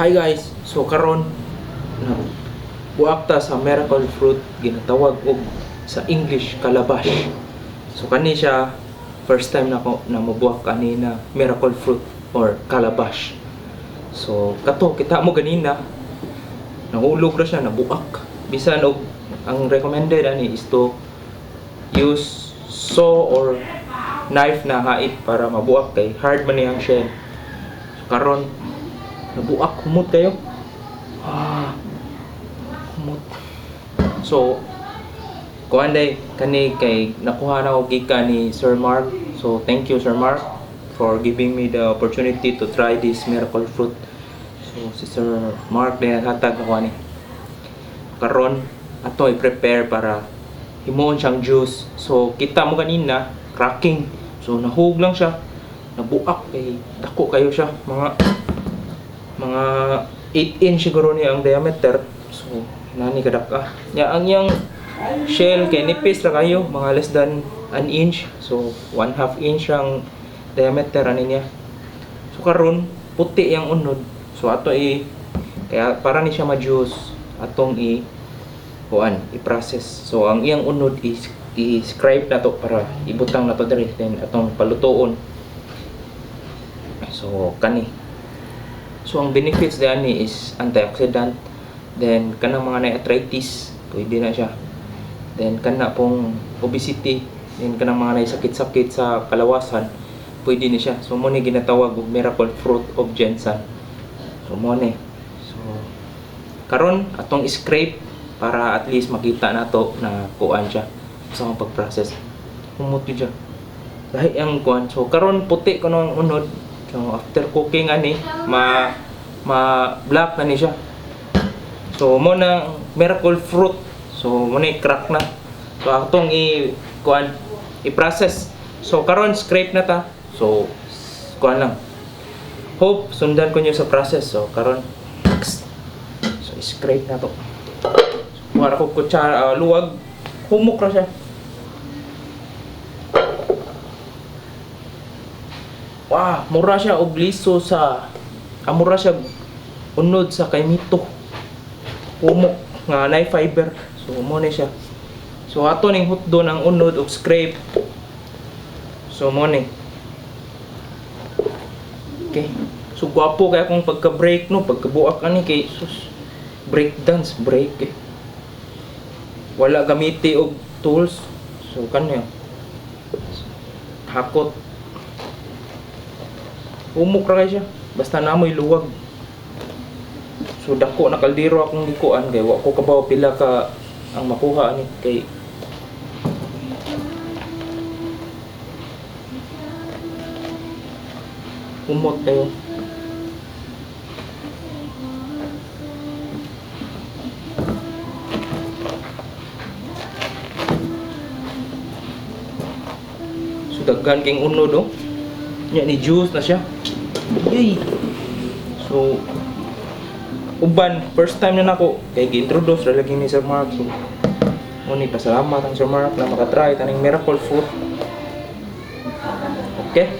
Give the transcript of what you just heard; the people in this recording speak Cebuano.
Hi guys! So karon buak ta sa miracle fruit, ginatawag og sa English calabash. So kani siya, first time nako na mobuak ani na miracle fruit or calabash. So kato kita mo ganina nahulog ra siya, nabuak. Bisan og ang recommended ani is to use saw or knife na hait para mabuak kay hard man niyang shell. So karon nabuak, humot kayo. Ah, humot. So kuan day kani kay nakuha na og gikan ni Sir Mark. So thank you, Sir Mark, for giving me the opportunity to try this miracle fruit. So si Sir Mark day naghatag nako ani. Karon ato i-prepare para himuon siyang juice. So kita mo ganina cracking. So nahug lang siya. Nabuak kay dako kayo siya, mga 8 inch siguro niya ang diameter. So nani kadaka. Nya ang iyang shell kay nipis ra kayo, mga less than an inch. So 1/2 inch ang diameter ani niya. So karon puti yang unod. So ato i kaya para ni siya ma-juice, atong i kuan i-process. So ang iyang unod is i-scrape na to para ibutang na to diri, then atong palutoon. So kani. So ang benefits diani is antioxidant, then kanang mga na arthritis pwede na siya. Then kana pong obesity, then kanang mga na sakit-sakit sa kalawasan, pwede ni siya. So mo ni ginatawag og miracle fruit of Gensan. So mo ni. So karon atong scrape para at least makita nato na kuan siya sa akong pag-process. Humot yun siya. Lahi ang kuan. So karon puti kuno ang unod. So after cooking ani ma ma black na ni siya. So mo na miracle fruit. So mo ni crack na. So atong i kuan i-process. So karon scrape na ta. So kuan lang. Hope sundan ko niyo sa process. So karon, so scrape na to. So, kuha na ko kutsara, luwag. Humok ra siya. Wow, mura siya og liso sa mura siya unod sa kaymito. Humok nga nay fiber. So mo ni siya. So ato ning hutdon ang unod og scrape. So mo ni. Okay. So gwapo kay akong pagka-break no, pagkabuak ani kay sus, break dance break eh. Wala gamiti og tools. So kanyo. Hakot. Humok ra kay siya. Basta namoy luwag. So dako na kaldero akong gikuan kay wa ko kabaw pila ka ang makuha ani kay humot kayo. So daghan kay unod oh. Nya ni juice na siya. Yay. So uban first time na nako kay gi-introduce ra lagi ni Sir Mark. So mo ni pasalamat ang Sir Mark na makatry taning miracle fruit. Okay.